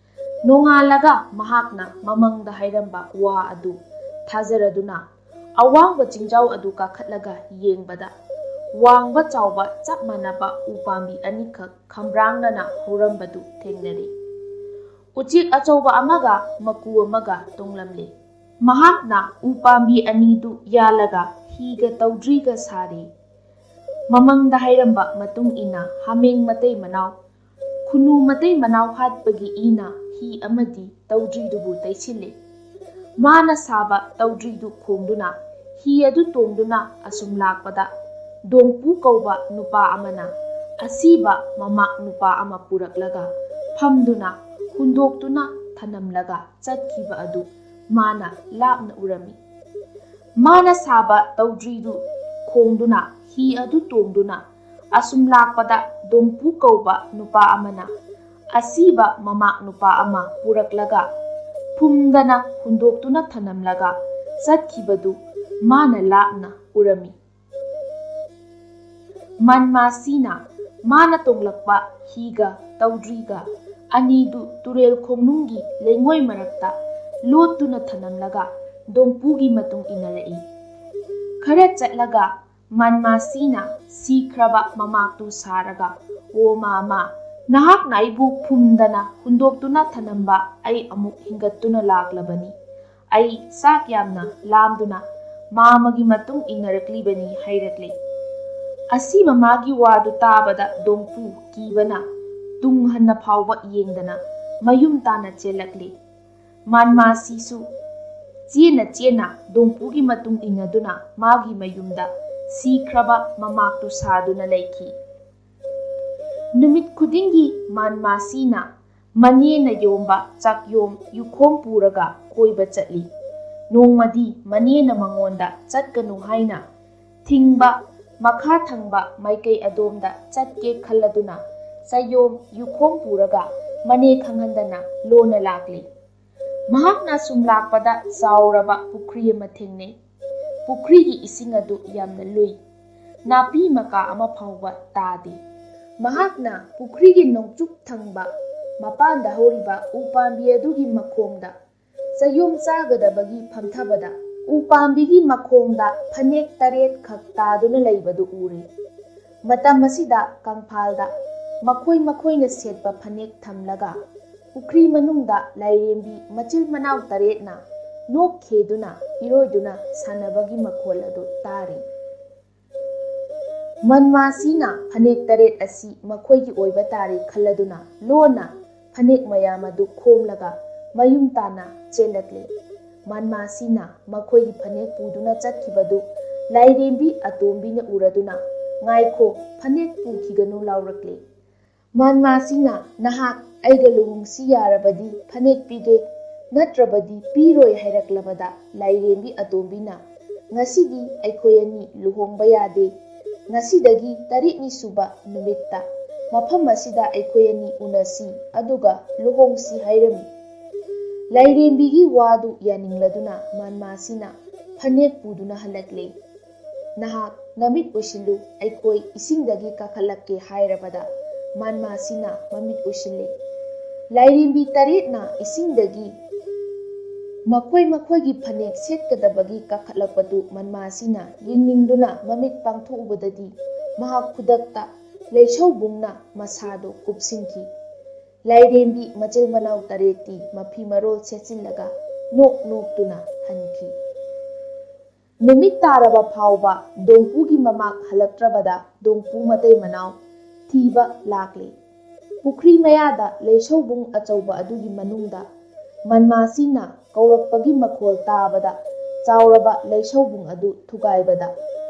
ꯅꯣꯡꯉꯥꯜꯂꯒ ꯃꯍꯥꯛꯅ ꯃꯃꯪꯗ ꯍꯥꯏꯔꯝꯕ ꯋꯥ ꯑꯗꯨ ꯊꯥꯖꯔꯗꯨꯅ ꯑꯋꯥꯡꯕ ꯆꯤꯡꯖꯥꯎ ꯑꯗꯨ ꯀꯥꯈꯠꯂꯒ ꯌꯦꯡꯕꯗ ꯋꯥꯡꯕ ꯆꯥꯎꯕ ꯆꯞ ꯃꯥꯟꯅꯕ ꯎ ꯄꯥꯝꯕꯤ ꯑꯅꯤꯈꯛ ꯈꯝꯕ꯭ꯔꯥꯡꯅꯅ ꯍꯧꯔꯝꯕꯗꯨ ꯊꯦꯡꯅꯔꯦ꯫ ꯎꯆꯦꯛ ꯑꯆꯧꯕ ꯑꯃꯒ ꯃꯀꯨ ꯑꯃꯒ ꯇꯣꯡꯂꯝꯂꯦ꯫ ꯃꯍꯥꯛꯅ ꯎ ꯄꯥꯝꯕꯤ ꯑꯅꯤꯗꯨ ꯌꯥꯜꯂꯒ ꯍꯤꯒ ꯇꯧꯗ꯭ꯔꯤꯒ ꯁꯥꯔꯦ꯫ ꯃꯃꯪꯗ ꯍꯥꯏꯔꯝꯕ ꯃꯇꯨꯡ ꯏꯟꯅ ꯍꯥꯃꯦꯡ ꯃꯇꯩ ꯃꯅꯥꯎ, ꯈꯨꯅꯨ ꯃꯇꯩ ꯃꯅꯥꯎ ꯍꯥꯠꯄꯒꯤ ꯏꯅ ꯍꯤ ꯑꯃꯗꯤ ꯇꯧꯗ꯭ꯔꯤꯗꯨꯕꯨ ꯇꯩꯁꯤꯜꯂꯦ꯫ ꯃꯥꯅ ꯁꯥꯕ ꯇꯧꯗ꯭ꯔꯤꯗꯨ ꯈꯣꯡꯗꯨꯅ ꯍꯤ ꯑꯗꯨ ꯇꯣꯡꯗꯨꯅ ꯑꯁꯨꯝ ꯂꯥꯛꯄꯗ, ꯗꯣꯡꯄꯨ ꯀꯧꯕ ꯅꯨꯄꯥ ꯑꯃꯅ ꯑꯁꯤꯕ ꯃꯃꯥꯛ ꯅꯨꯄꯥ ꯑꯃ ꯄꯨꯔꯛꯂꯒ ꯐꯝꯗꯨꯅ ꯍꯨꯟꯗꯣꯛꯇꯨꯅ ꯊꯅꯝꯂꯒ ꯆꯠꯈꯤꯕ ꯑꯗꯨ ꯃꯥꯅ ꯂꯥꯞꯅ ꯎꯔꯝꯃꯤ꯫ ꯃꯥꯅ ꯁꯥꯕ ꯇꯧꯗ꯭ꯔꯤꯗꯨ ꯈꯣꯡꯗꯨꯅ ꯍꯤ ꯑꯗꯨ ꯇꯣꯡꯗꯨꯅ ꯑꯁꯨꯝ ꯂꯥꯛꯄꯗ, ꯗꯣꯡꯄꯨ ꯀꯧꯕ ꯅꯨꯄꯥ ꯑꯃꯅ ꯑꯁꯤꯕ ꯃꯃꯥꯛ ꯅꯨꯄꯥ ꯑꯃ ꯄꯨꯔꯛꯂꯒ ꯐꯨꯝꯗꯅ ꯍꯨꯟꯗꯣꯛꯇꯨꯅ ꯊꯅꯝꯂꯒ ꯆꯠꯈꯤꯕꯗꯨ ꯃꯥꯅ ꯂꯥꯞꯅ ꯎꯔꯝꯃꯤ꯫ ꯃꯟꯃꯥꯁꯤꯅ ꯃꯥꯅ ꯇꯣꯡꯂꯛꯄ ꯍꯤꯒ ꯇꯧꯗ꯭ꯔꯤꯒ ꯑꯅꯤꯗꯨ ꯇꯨꯔꯦꯜ ꯈꯣꯡꯅꯨꯡꯒꯤ ꯂꯩꯉꯣꯏ ꯃꯔꯛꯇ ꯂꯣꯠꯇꯨꯅ ꯊꯅꯝꯂꯒ ꯗꯣꯡꯄꯨꯒꯤ ꯃꯇꯨꯡ ꯏꯟꯅꯔꯛꯏ꯫ ꯈꯔ ꯆꯠꯂꯒ ꯃꯟꯃꯥꯁꯤꯅ ꯁꯤꯈ꯭ꯔꯕ ꯃꯃꯥꯛꯇꯨ ꯁꯥꯔꯒ, "ꯑꯣ ꯃꯥꯃꯥ, ꯅꯍꯥꯛꯅ ꯑꯩꯕꯨ ꯐꯨꯝꯗꯅ ꯍꯨꯟꯗꯣꯛꯇꯨꯅ ꯊꯅꯝꯕ ꯑꯩ ꯑꯃꯨꯛ ꯍꯤꯡꯒꯠꯇꯨꯅ ꯂꯥꯛꯂꯕꯅꯤ꯫ ꯑꯩ ꯆꯥꯛ ꯌꯥꯝꯅ ꯂꯥꯝꯗꯨꯅ ꯃꯥꯃꯒꯤ ꯃꯇꯨꯡ ꯏꯟꯅꯔꯛꯂꯤꯕꯅꯤ" ꯍꯥꯏꯔꯛꯂꯤ꯫ ꯑꯁꯤ ꯃꯃꯥꯒꯤ ꯋꯥꯗꯨ ꯇꯥꯕꯗ ꯗꯣꯡꯄꯨ ꯀꯤꯕꯅ ꯇꯨꯡ ꯍꯟꯅ ꯐꯥꯎꯕ ꯌꯦꯡꯗꯅ ꯃꯌꯨꯝ ꯇꯥꯅ ꯆꯦꯜꯂꯛꯂꯤ꯫ ꯃꯥꯟꯃꯥꯁꯤꯁꯨ ꯆꯦꯟꯅ ꯆꯦꯟꯅ ꯗꯣꯡꯄꯨꯒꯤ ꯃꯇꯨꯡ ꯏꯟꯅꯗꯨꯅ ꯃꯥꯒꯤ ꯃꯌꯨꯝꯗ ꯁꯤꯈ꯭ꯔꯕ ꯃꯃꯥꯛꯇꯨ ꯁꯥꯗꯨꯅ ꯂꯩꯈꯤ꯫ ꯅꯨꯃꯤꯠ ꯈꯨꯗꯤꯡꯒꯤ ꯃꯥꯟꯃꯥꯁꯤꯅ ꯃꯅꯦꯅ ꯌꯣꯝꯕ ꯆꯥꯛꯌꯣꯝ ꯌꯨꯈꯣꯝ ꯄꯨꯔꯒ ꯀꯣꯏꯕ ꯆꯠꯂꯤ꯫ ꯅꯣꯡꯃꯗꯤ ꯃꯅꯦꯅ ꯃꯉꯣꯟꯗ ꯆꯠꯀꯅꯨ ꯍꯥꯏꯅ ꯊꯤꯡꯕ ꯃꯈꯥ ꯊꯪꯕ ꯃꯥꯏꯀꯩ ꯑꯗꯣꯝꯗ ꯆꯠꯀꯦ ꯈꯜꯂꯗꯨꯅ ꯆꯥꯛꯌꯣꯝ ꯌꯨꯈꯣꯝ ꯄꯨꯔꯒ ꯃꯅꯦ ꯈꯪꯍꯟꯗꯅ ꯂꯣꯟꯅ ꯂꯥꯛꯂꯤ꯫ ꯃꯍꯥꯛꯅ ꯁꯨꯝ ꯂꯥꯛꯄꯗ ꯆꯥꯎꯔꯕ ꯄꯨꯈ꯭ꯔꯤ ꯑꯃ ꯊꯦꯡꯅꯩ꯫ ꯄꯨꯈ꯭ꯔꯤꯒꯤ ꯏꯁꯤꯡ ꯑꯗꯨ ꯌꯥꯝꯅ ꯂꯨꯏ꯫ ꯅꯥꯄꯤ ꯃꯀꯥ ꯑꯃ ꯐꯥꯎꯕ ꯇꯥꯗꯦ꯫ ꯃꯍꯥꯛꯅ ꯄꯨꯈ꯭ꯔꯤꯒꯤ ꯅꯣꯡꯆꯨꯞ ꯊꯪꯕ ꯃꯄꯥꯟꯗ ꯍꯧꯔꯤꯕ ꯎ ꯄꯥꯝꯕꯤ ꯑꯗꯨꯒꯤ ꯃꯈꯣꯡꯗ ꯆꯥꯛꯌꯣꯝ ꯆꯥꯒꯗꯕꯒꯤ ꯐꯝꯊꯕꯗ, ꯎ ꯄꯥꯝꯕꯤꯒꯤ ꯃꯈꯣꯡꯗ ꯐꯅꯦꯛ ꯇꯔꯦꯠ ꯈꯛ ꯇꯥꯗꯨꯅ ꯂꯩꯕꯗꯨ ꯎꯔꯦ꯫ ꯃꯇꯝ ꯑꯁꯤꯗ ꯀꯪꯐꯥꯜꯗ ꯃꯈꯣꯏ ꯃꯈꯣꯏꯅ ꯁꯦꯠꯄ ꯐꯅꯦꯛ ꯊꯝꯂꯒ ꯄꯨꯈ꯭ꯔꯤ ꯃꯅꯨꯡꯗ ꯂꯥꯏꯔꯦꯝꯕꯤ ꯃꯆꯤꯜ ꯃꯅꯥꯎ ꯇꯔꯦꯠꯅ ꯅꯣꯛ ꯈꯦꯗꯨꯅ ꯏꯔꯣꯏꯗꯨꯅ ꯁꯥꯟꯅꯕꯒꯤ ꯃꯈꯣꯜ ꯑꯗꯨ ꯇꯥꯔꯤ꯫ ꯃꯟꯃꯥꯁꯤꯅ ꯐꯅꯦꯛ ꯇꯔꯦꯠ ꯑꯁꯤ ꯃꯈꯣꯏꯒꯤ ꯑꯣꯏꯕ ꯇꯥꯔꯦ ꯈꯜꯂꯗꯨꯅ ꯂꯣꯟꯅ ꯐꯅꯦꯛ ꯃꯌꯥꯝ ꯑꯗꯨ ꯈꯣꯝꯂꯒ ꯃꯌꯨꯝ ꯇꯥꯅ ꯆꯦꯜꯂꯛꯂꯦ꯫ ꯃꯟꯃꯥꯁꯤꯅ ꯃꯈꯣꯏꯒꯤ ꯐꯅꯦꯛ ꯄꯨꯗꯨꯅ ꯆꯠꯈꯤꯕꯗꯨ ꯂꯥꯏꯔꯦꯝꯕꯤ ꯑꯇꯣꯝꯕꯤꯅ ꯎꯔꯗꯨꯅ, "ꯉꯥꯏꯈꯣ, ꯐꯅꯦꯛ ꯄꯨꯈꯤꯒꯅꯨ" ꯂꯥꯎꯔꯛꯂꯦ꯫ ꯃꯟꯃꯥꯁꯤꯅ, "ꯅꯍꯥꯛ ꯑꯩꯒ ꯂꯨꯍꯣꯡꯁꯤ ꯌꯥꯔꯕꯗꯤ ꯐꯅꯦꯛ ꯄꯤꯒꯦ, ꯅꯠꯇ꯭ꯔꯕꯗꯤ ꯄꯤꯔꯣꯏ" ꯍꯥꯏꯔꯛꯂꯕꯗ ꯂꯥꯏꯔꯦꯝꯕꯤ ꯑꯇꯣꯝꯕꯤꯅ, "ꯉꯁꯤꯗꯤ ꯑꯩꯈꯣꯏ ꯑꯅꯤ ꯂꯨꯍꯣꯡꯕ ꯌꯥꯗꯦ꯫ ꯉꯁꯤꯗꯒꯤ ꯇꯔꯦꯠꯅꯤ ꯁꯨꯕ ꯅꯨꯃꯤꯠꯇ ꯃꯐꯝ ꯑꯁꯤꯗ ꯑꯩꯈꯣꯏ ꯑꯅꯤ ꯎꯅꯁꯤ, ꯑꯗꯨꯒ ꯂꯨꯍꯣꯡꯁꯤ" ꯍꯥꯏꯔꯝꯃꯤ꯫ ꯂꯥꯏꯔꯦꯝꯕꯤꯒꯤ ꯋꯥꯗꯨ ꯌꯥꯅꯤꯡꯂꯗꯨꯅ ꯃꯟꯃꯥꯁꯤꯅ ꯐꯅꯦꯛ ꯄꯨꯗꯨꯅ ꯍꯜꯂꯛꯂꯦ꯫ "ꯅꯍꯥꯛ ꯅꯃꯤꯠ ꯎꯏꯁꯤꯜꯂꯨ, ꯑꯩꯈꯣꯏ ꯏꯁꯤꯡꯗꯒꯤ ꯀꯥꯈꯠꯂꯛꯀꯦ" ꯍꯥꯏꯔꯕꯗ ꯃꯟꯃꯥꯁꯤꯅ ꯃꯃꯤꯠ ꯎꯏꯁꯤꯜꯂꯦ꯫ ꯂꯥꯏꯔꯦꯝꯕꯤ ꯇꯔꯦꯠꯅ ꯏꯁꯤꯡꯗꯒꯤ ꯃꯈꯣꯏ ꯃꯈꯣꯏꯒꯤ ꯐꯅꯦꯛ ꯁꯦꯠꯀꯗꯕꯒꯤ ꯀꯥꯈꯠꯂꯛꯄꯗꯨ ꯃꯟꯃꯥꯁꯤꯅ ꯌꯦꯡꯅꯤꯡꯗꯨꯅ ꯃꯃꯤꯠ ꯄꯥꯡꯊꯣꯛꯎꯕꯗꯗꯤ ꯃꯍꯥꯛ ꯈꯨꯗꯛꯇ ꯂꯩꯁꯧꯕꯨꯡꯅ ꯃꯁꯥꯗꯨ ꯀꯨꯞꯁꯤꯟꯈꯤ꯫ ꯂꯥꯏꯔꯦꯝꯕꯤ ꯃꯆꯤꯜ ꯃꯅꯥꯎ ꯇꯔꯦꯠꯇꯤ ꯃꯐꯤ ꯃꯔꯣꯜ ꯁꯦꯠꯆꯤꯜꯂꯒ ꯅꯣꯛ ꯅꯣꯛꯇꯨꯅ ꯍꯟꯈꯤ꯫ ꯅꯨꯃꯤꯠ ꯇꯥꯔꯕ ꯐꯥꯎꯕ ꯗꯣꯡꯄꯨꯒꯤ ꯃꯃꯥꯛ ꯍꯜꯂꯛꯇ꯭ꯔꯕꯗ ꯗꯣꯡꯄꯨ ꯃꯇꯩ ꯃꯅꯥꯎ ꯊꯤꯕ ꯂꯥꯛꯂꯦ꯫ ꯄꯨꯈ꯭ꯔꯤ ꯃꯌꯥꯗ ꯂꯩꯁꯧꯕꯨꯡ ꯑꯆꯧꯕ ꯑꯗꯨꯒꯤ ꯃꯅꯨꯡꯗ ꯃꯟꯃꯥꯁꯤꯅ ꯀꯧꯔꯛꯄꯒꯤ ꯃꯈꯣꯜ ꯇꯥꯕꯗ ꯆꯥꯎꯔꯕ ꯂꯩꯁꯧꯕꯨꯡ ꯑꯗꯨ ꯊꯨꯒꯥꯏꯕꯗ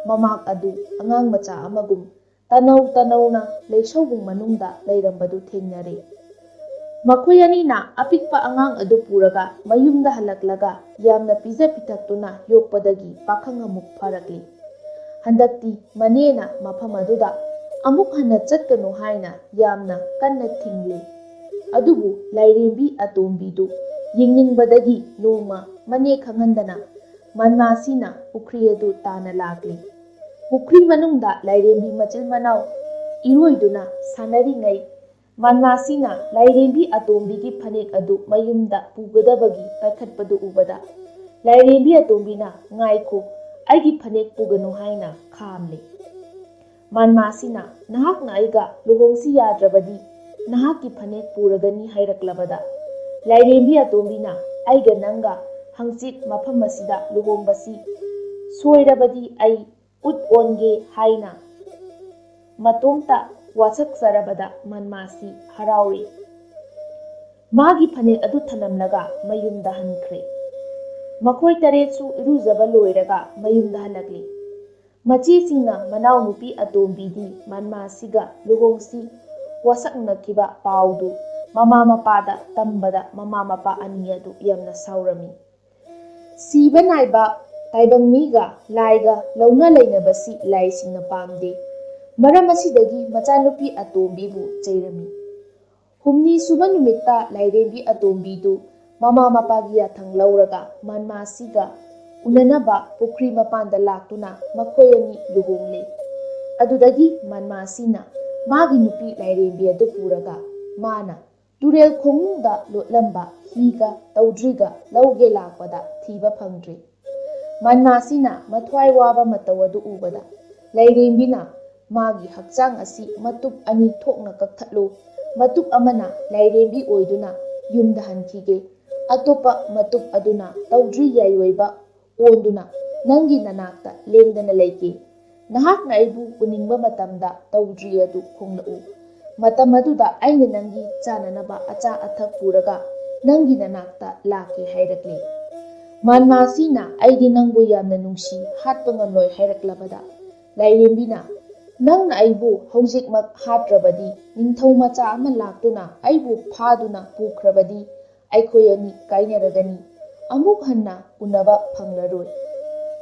ꯃꯃꯥꯛ ꯑꯗꯨ ꯑꯉꯥꯡ ꯃꯆꯥ ꯑꯃꯒꯨꯝ ꯇꯅꯧ ꯇꯅꯧꯅ ꯂꯩꯁꯧꯕꯨꯡ ꯃꯅꯨꯡꯗ ꯂꯩꯔꯝꯕꯗꯨ ꯊꯦꯡꯅꯔꯦ꯫ ꯃꯈꯣꯏ ꯑꯅꯤꯅ ꯑꯄꯤꯛꯄ ꯑꯉꯥꯡ ꯑꯗꯨ ꯄꯨꯔꯒ ꯃꯌꯨꯝꯗ ꯍꯜꯂꯛꯂꯒ ꯌꯥꯝꯅ ꯄꯤꯖ ꯄꯤꯊꯛꯇꯨꯅ ꯌꯣꯛꯄꯗꯒꯤ ꯄꯥꯈꯪ ꯑꯃꯨꯛ ꯐꯔꯛꯂꯤ꯫ ꯍꯟꯗꯛꯇꯤ ꯃꯅꯦꯅ ꯃꯐꯝ ꯑꯗꯨꯗ ꯑꯃꯨꯛ ꯍꯟꯅ ꯆꯠꯀꯅꯨ ꯍꯥꯏꯅ ꯌꯥꯝꯅ ꯀꯟꯅ ꯊꯤꯡꯂꯤ꯫ ꯑꯗꯨꯕꯨ ꯂꯥꯏꯔꯦꯝꯕꯤ ꯑꯇꯣꯝꯕꯤꯗꯨ ꯌꯦꯡꯅꯤꯡꯕꯗꯒꯤ ꯅꯣꯡꯃ ꯃꯅꯦ ꯈꯪꯍꯟꯗꯅ ꯃꯟꯃꯥꯁꯤꯅ ꯄꯨꯈ꯭ꯔꯤ ꯑꯗꯨ ꯇꯥꯅ ꯂꯥꯛꯂꯤ꯫ ꯄꯨꯈ꯭ꯔꯤ ꯃꯅꯨꯡꯗ ꯂꯥꯏꯔꯦꯝꯕꯤ ꯃꯆꯤꯜ ꯃꯅꯥꯎ ꯏꯔꯣꯏꯗꯨꯅ ꯁꯥꯟꯅꯔꯤꯉꯩ ꯃꯟꯃꯥꯁꯤꯅ ꯂꯥꯏꯔꯦꯝꯕꯤ ꯑꯇꯣꯝꯕꯤꯒꯤ ꯐꯅꯦꯛ ꯑꯗꯨ ꯃꯌꯨꯝꯗ ꯄꯨꯒꯗꯕꯒꯤ ꯄꯥꯏꯈꯠꯄꯗꯨ ꯎꯕꯗ ꯂꯥꯏꯔꯦꯝꯕꯤ ꯑꯇꯣꯝꯕꯤꯅ, "ꯉꯥꯏꯈꯣ, ꯑꯩꯒꯤ ꯐꯅꯦꯛ ꯄꯨꯒꯅꯨ" ꯍꯥꯏꯅ ꯈꯥꯝꯂꯦ꯫ ꯃꯟꯃꯥꯁꯤꯅ, "ꯅꯍꯥꯛꯅ ꯑꯩꯒ ꯂꯨꯍꯣꯡꯁꯤ ꯌꯥꯗ꯭ꯔꯕꯗꯤ ꯅꯍꯥꯛꯀꯤ ꯐꯅꯦꯛ ꯄꯨꯔꯒꯅꯤ" ꯍꯥꯏꯔꯛꯂꯕꯗ ꯂꯥꯏꯔꯦꯝꯕꯤ ꯑꯇꯣꯝꯕꯤꯅ, "ꯑꯩꯒ ꯅꯪꯒ ꯍꯪꯆꯤꯠ ꯃꯐꯝ ꯑꯁꯤꯗ ꯂꯨꯍꯣꯡꯕꯁꯤ ꯁꯣꯏꯔꯕꯗꯤ ꯑꯩ ꯎꯠ ꯑꯣꯟꯒꯦ" ꯍꯥꯏꯅ ꯃꯇꯣꯝꯇ ꯋꯥꯁꯛꯆꯔꯕꯗ ꯃꯟꯃꯥꯁꯤ ꯍꯔꯥꯎꯔꯤ꯫ ꯃꯥꯒꯤ ꯐꯅꯦꯛ ꯑꯗꯨ ꯊꯅꯝꯂꯒ ꯃꯌꯨꯝꯗ ꯍꯟꯈ꯭ꯔꯦ꯫ ꯃꯈꯣꯏ ꯇꯔꯦꯠꯁꯨ ꯏꯔꯨꯖꯕ ꯂꯣꯏꯔꯒ ꯃꯌꯨꯝꯗ ꯍꯜꯂꯛꯂꯤ꯫ ꯃꯆꯦꯁꯤꯡꯅ ꯃꯅꯥꯎꯅꯨꯄꯤ ꯑꯇꯣꯝꯕꯤꯗꯤ ꯃꯟꯃꯥꯁꯤꯒ ꯂꯨꯍꯣꯡꯁꯤ ꯋꯥꯁꯛꯅꯈꯤꯕ ꯄꯥꯎꯗꯨ ꯃꯃꯥ ꯃꯄꯥꯗ ꯇꯝꯕꯗ ꯃꯃꯥ ꯃꯄꯥ ꯑꯅꯤ ꯑꯗꯨ ꯌꯥꯝꯅ ꯁꯥꯎꯔꯝꯃꯤ꯫ ꯁꯤꯕ ꯅꯥꯏꯕ ꯇꯥꯏꯕꯪ ꯃꯤꯒ ꯂꯥꯏꯒ ꯂꯧꯅ ꯂꯩꯅꯕꯁꯤ ꯂꯥꯏꯁꯤꯡꯅ ꯄꯥꯝꯗꯦ꯫ ꯃꯔꯝ ꯑꯁꯤꯗꯒꯤ ꯃꯆꯥꯅꯨꯄꯤ ꯑꯇꯣꯝꯕꯤꯕꯨ ꯆꯩꯔꯝꯃꯤ꯫ ꯍꯨꯝꯅꯤ ꯁꯨꯕ ꯅꯨꯃꯤꯠꯇ ꯂꯥꯏꯔꯦꯝꯕꯤ ꯑꯇꯣꯝꯕꯤꯗꯨ ꯃꯃꯥ ꯃꯄꯥꯒꯤ ꯌꯥꯊꯪ ꯂꯧꯔꯒ ꯃꯟꯃꯥꯁꯤꯒ ꯎꯅꯅꯕ ꯄꯨꯈ꯭ꯔꯤ ꯃꯄꯥꯟꯗ ꯂꯥꯛꯇꯨꯅ ꯃꯈꯣꯏ ꯑꯅꯤ ꯂꯨꯍꯣꯡꯂꯦ꯫ ꯑꯗꯨꯗꯒꯤ ꯃꯟꯃꯥꯁꯤꯅ ꯃꯥꯒꯤ ꯅꯨꯄꯤ ꯂꯥꯏꯔꯦꯝꯕꯤ ꯑꯗꯨ ꯄꯨꯔꯒ ꯃꯥꯅ ꯇꯨꯔꯦꯜ ꯈꯣꯡꯅꯨꯡꯗ ꯂꯣꯠꯂꯝꯕ ꯍꯤꯒ ꯇꯧꯗ꯭ꯔꯤꯒ ꯂꯧꯒꯦ ꯂꯥꯛꯄꯗ ꯊꯤꯕ ꯐꯪꯗ꯭ꯔꯦ꯫ ꯃꯟꯃꯥꯁꯤꯅ ꯃꯊ꯭ꯋꯥꯏ ꯋꯥꯕ ꯃꯇꯧ ꯑꯗꯨ ꯎꯕꯗ ꯂꯥꯏꯔꯦꯝꯕꯤꯅ ꯃꯥꯒꯤ ꯍꯛꯆꯥꯡ ꯑꯁꯤ ꯃꯇꯨꯞ ꯑꯅꯤ ꯊꯣꯛꯅ ꯀꯛꯊꯠꯂꯨ, ꯃꯇꯨꯞ ꯑꯃꯅ ꯂꯥꯏꯔꯦꯝꯕꯤ ꯑꯣꯏꯗꯨꯅ ꯌꯨꯝꯗ ꯍꯟꯈꯤꯒꯦ, ꯑꯇꯣꯞꯄ ꯃꯇꯨꯞ ꯑꯗꯨꯅ ꯇꯧꯗ꯭ꯔꯤ ꯌꯥꯏꯑꯣꯏꯕ ꯑꯣꯟꯗꯨꯅ ꯅꯪꯒꯤ ꯅꯅꯥꯛꯇ ꯂꯦꯡꯗꯅ ꯂꯩꯒꯦ꯫ ꯅꯍꯥꯛꯅ ꯑꯩꯕꯨ ꯎꯅꯤꯡꯕ ꯃꯇꯝꯗ ꯇꯧꯗ꯭ꯔꯤ ꯑꯗꯨ ꯈꯣꯡꯂꯛꯎ꯫ ꯃꯇꯝ ꯑꯗꯨꯗ ꯑꯩꯅ ꯅꯪꯒꯤ ꯆꯥꯅꯅꯕ ꯑꯆꯥ ꯑꯊꯛ ꯄꯨꯔꯒ ꯅꯪꯒꯤ ꯅꯅꯥꯛꯇ ꯂꯥꯛꯀꯦ ꯍꯥꯏꯔꯛꯂꯦ꯫ ꯃꯟꯃꯥꯁꯤꯅ ꯑꯩꯗꯤ ꯅꯪꯕꯨ ꯌꯥꯝꯅ ꯅꯨꯡꯁꯤ, ꯍꯥꯠꯄ ꯉꯝꯂꯣꯏ ꯍꯥꯏꯔꯛꯂꯕꯗ ꯂꯥꯏꯔꯦꯝꯕꯤꯅ ꯅꯪꯅ ꯑꯩꯕꯨ ꯍꯧꯖꯤꯛꯃꯛ ꯍꯥꯠꯇ꯭ꯔꯕꯗꯤ ꯅꯤꯡꯊꯧ ꯃꯆꯥ ꯑꯃ ꯂꯥꯛꯇꯨꯅ ꯑꯩꯕꯨ ꯐꯥꯗꯨꯅ ꯄꯨꯈ꯭ꯔꯕꯗꯤ ꯑꯩꯈꯣꯏ ꯑꯅꯤ ꯀꯥꯏꯅꯔꯒꯅꯤ꯫ ꯑꯃꯨꯛ ꯍꯟꯅ ꯎꯅꯕ ꯐꯪꯂꯔꯣꯏ꯫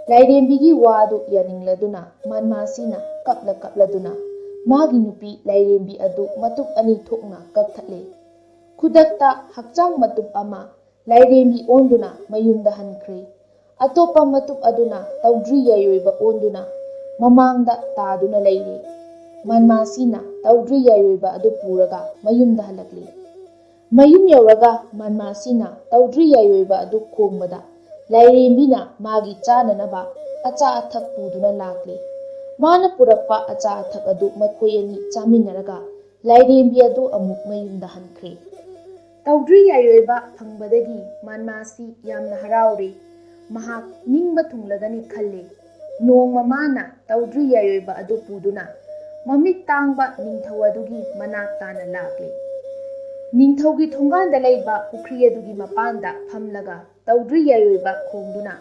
ꯂꯥꯏꯔꯦꯝꯕꯤꯒꯤ ꯋꯥꯗꯨ ꯌꯥꯅꯤꯡꯂꯗꯨꯅ ꯃꯟꯃꯥꯁꯤꯅ ꯀꯞꯂ ꯀꯞꯂꯗꯨꯅ ꯃꯥꯒꯤ ꯅꯨꯄꯤ ꯂꯥꯏꯔꯦꯝꯕꯤ ꯑꯗꯨ ꯃꯇꯨꯞ ꯑꯅꯤ ꯊꯣꯛꯅ ꯀꯛꯊꯠꯂꯦ꯫ ꯈꯨꯗꯛꯇ ꯍꯛꯆꯥꯡ ꯃꯇꯨꯞ ꯑꯃ ꯂꯥꯏꯔꯦꯝꯕꯤ ꯑꯣꯟꯗꯨꯅ ꯃꯌꯨꯝꯗ ꯍꯟꯈ꯭ꯔꯦ꯫ ꯑꯇꯣꯞꯄ ꯃꯇꯨꯞ ꯑꯗꯨꯅ ꯇꯧꯗ꯭ꯔꯤ ꯌꯥꯏꯑꯣꯏꯕ ꯑꯣꯟꯗꯨꯅ ꯃꯃꯥꯡꯗ ꯇꯥꯗꯨꯅ ꯂꯩꯔꯦ꯫ ꯃꯟꯃꯥꯁꯤꯅ ꯇꯧꯗ꯭ꯔꯤ ꯌꯥꯏꯑꯣꯏꯕ ꯑꯗꯨ ꯄꯨꯔꯒ ꯃꯌꯨꯝꯗ ꯍꯜꯂꯛꯂꯦ꯫ ꯃꯌꯨꯝ ꯌꯧꯔꯒ ꯃꯟꯃꯥꯁꯤꯅ ꯇꯧꯗ꯭ꯔꯤ ꯌꯥꯏꯑꯣꯏꯕ ꯑꯗꯨ ꯈꯣꯡꯕꯗ ꯂꯥꯏꯔꯦꯝꯕꯤꯅ ꯃꯥꯒꯤ ꯆꯥꯅꯅꯕ ꯑꯆꯥ ꯑꯊꯛ ꯄꯨꯗꯨꯅ ꯂꯥꯛꯂꯦ꯫ ꯃꯥꯅ ꯄꯨꯔꯛꯄ ꯑꯆꯥ ꯑꯊꯛ ꯑꯗꯨ ꯃꯈꯣꯏ ꯑꯅꯤ ꯆꯥꯃꯤꯟꯅꯔꯒ ꯂꯥꯏꯔꯦꯝꯕꯤ ꯑꯗꯨ ꯑꯃꯨꯛ ꯃꯌꯨꯝꯗ ꯍꯟꯈ꯭ꯔꯦ꯫ ꯇꯧꯗ꯭ꯔꯤ ꯌꯥꯏꯑꯣꯏꯕ ꯐꯪꯕꯗꯒꯤ ꯃꯟꯃꯥꯁꯤ ꯌꯥꯝꯅ ꯍꯔꯥꯎꯔꯦ꯫ ꯃꯍꯥꯛ ꯅꯤꯡꯕ ꯊꯨꯡꯂꯒꯅꯤ ꯈꯜꯂꯦ꯫ ꯅꯣꯡꯃ ꯃꯥꯅ ꯇꯧꯗ꯭ꯔꯤ ꯌꯥꯏꯑꯣꯏꯕ ꯑꯗꯨ ꯄꯨꯗꯨꯅ ꯃꯃꯤꯠ ꯇꯥꯡꯕ ꯅꯤꯡꯊꯧ ꯑꯗꯨꯒꯤ ꯃꯅꯥꯛ ꯇꯥꯅ ꯂꯥꯛꯂꯦ꯫ ꯅꯤꯡꯊꯧꯒꯤ ꯊꯣꯡꯒꯥꯟꯗ ꯂꯩꯕ ꯄꯨꯈ꯭ꯔꯤ ꯑꯗꯨꯒꯤ ꯃꯄꯥꯟꯗ ꯐꯝꯂꯒ ꯇꯧꯗ꯭ꯔꯤ ꯌꯥꯏꯑꯣꯏꯕ ꯈꯣꯡꯗꯨꯅ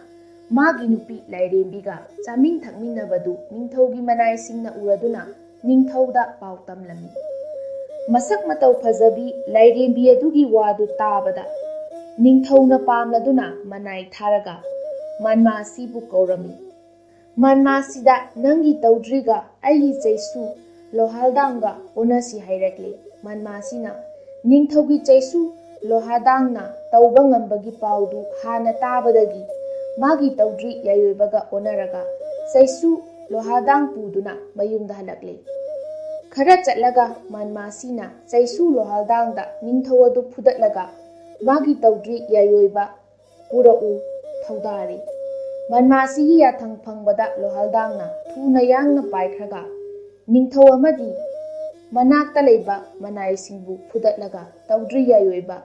ꯃꯥꯒꯤ ꯅꯨꯄꯤ ꯂꯥꯏꯔꯦꯝꯕꯤꯒ ꯆꯥꯃꯤꯟ ꯊꯛꯃꯤꯟꯅꯕꯗꯨ ꯅꯤꯡꯊꯧꯒꯤ ꯃꯅꯥꯏꯁꯤꯡꯅ ꯎꯔꯗꯨꯅ ꯅꯤꯡꯊꯧꯗ ꯄꯥꯎ ꯇꯝꯂꯝꯃꯤ꯫ ꯃꯁꯛ ꯃꯇꯧ ꯐꯖꯕꯤ ꯂꯥꯏꯔꯦꯝꯕꯤ ꯑꯗꯨꯒꯤ ꯋꯥꯗꯨ ꯇꯥꯕꯗ ꯅꯤꯡꯊꯧꯅ ꯄꯥꯝꯂꯗꯨꯅ ꯃꯅꯥꯏ ꯊꯥꯔꯒ ꯃꯟꯃꯥꯁꯤꯕꯨ ꯀꯧꯔꯝꯃꯤ꯫ ꯃꯟꯃꯥꯁꯤꯗ ꯅꯪꯒꯤ ꯇꯧꯗ꯭ꯔꯤꯒ ꯑꯩꯒꯤ ꯆꯩꯁꯨ ꯂꯣꯍꯥꯜꯗꯥꯡꯒ ꯑꯣꯟꯅꯁꯤ ꯍꯥꯏꯔꯛꯂꯦ꯫ ꯃꯟꯃꯥꯁꯤꯅ ꯅꯤꯡꯊꯧꯒꯤ ꯆꯩꯁꯨ ꯂꯣꯍꯥꯗꯥꯡꯅ ꯇꯧꯕ ꯉꯝꯕꯒꯤ ꯄꯥꯎꯗꯨ ꯍꯥꯟꯅ ꯇꯥꯕꯗꯒꯤ ꯃꯥꯒꯤ ꯇꯧꯗ꯭ꯔꯤ ꯌꯥꯏꯑꯣꯏꯕꯒ ꯑꯣꯟꯅꯔꯒ ꯆꯩꯁꯨ ꯂꯣꯍꯥꯗꯥꯡ ꯄꯨꯗꯨꯅ ꯃꯌꯨꯝꯗ ꯍꯜꯂꯛꯂꯦ꯫ ꯈꯔ ꯆꯠꯂꯒ ꯃꯟꯃꯥꯁꯤꯅ ꯆꯩꯁꯨ ꯂꯣꯍꯥꯜꯗꯥꯡꯗ ꯅꯤꯡꯊꯧ ꯑꯗꯨ ꯐꯨꯗꯠꯂꯒ ꯃꯥꯒꯤ ꯇꯧꯗ꯭ꯔꯤ ꯌꯥꯏꯑꯣꯏꯕ ꯄꯨꯔꯛꯎ ꯊꯧꯗꯥꯔꯤ꯫ ꯃꯟꯃꯥꯁꯤꯒꯤ ꯌꯥꯊꯪ ꯐꯪꯕꯗ ꯂꯣꯍꯥꯜꯗꯥꯡꯅ ꯊꯨꯅ ꯌꯥꯡꯅ ꯄꯥꯏꯈ꯭ꯔꯒ ꯅꯤꯡꯊꯧ ꯑꯃꯗꯤ ꯃꯅꯥꯛꯇ ꯂꯩꯕ ꯃꯅꯥꯏꯁꯤꯡꯕꯨ ꯐꯨꯗꯠꯂꯒ ꯇꯧꯗ꯭ꯔꯤ ꯌꯥꯏꯑꯣꯏꯕ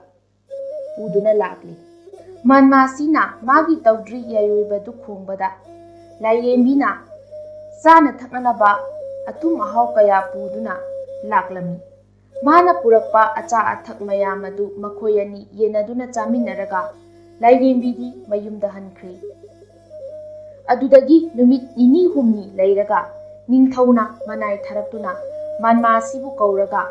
ꯄꯨꯗꯨꯅ ꯂꯥꯛꯂꯤ꯫ ꯃꯟꯃꯥꯁꯤꯅ ꯃꯥꯒꯤ ꯇꯧꯗ꯭ꯔꯤ ꯌꯥꯏꯑꯣꯏꯕꯗꯨ ꯈꯣꯡꯕꯗ ꯂꯥꯏꯔꯦꯝꯕꯤꯅ ꯆꯥꯅ ꯊꯛꯅꯅꯕ ꯑꯊꯨꯝ ꯑꯍꯥꯎ ꯀꯌꯥ ꯄꯨꯗꯨꯅ ꯂꯥꯛꯂꯝꯃꯤ꯫ ꯃꯥꯅ ꯄꯨꯔꯛꯄ ꯑꯆꯥ ꯑꯊꯛ ꯃꯌꯥꯝ ꯑꯗꯨ ꯃꯈꯣꯏ ꯑꯅꯤ ꯌꯦꯟꯅꯗꯨꯅ ꯆꯥꯃꯤꯟꯅꯔꯒ ꯂꯥꯏꯔꯦꯝꯕꯤꯗꯤ ꯃꯌꯨꯝꯗ ꯍꯟꯈ꯭ꯔꯦ꯫ ꯑꯗꯨꯗꯒꯤ ꯅꯨꯃꯤꯠ ꯅꯤꯅꯤ ꯍꯨꯝꯅꯤ ꯂꯩꯔꯒ ꯅꯤꯡꯊꯧꯅ ꯃꯅꯥꯏ ꯊꯥꯔꯛꯇꯨꯅ ꯃꯟꯃꯥꯁꯤꯕꯨ ꯀꯧꯔꯒ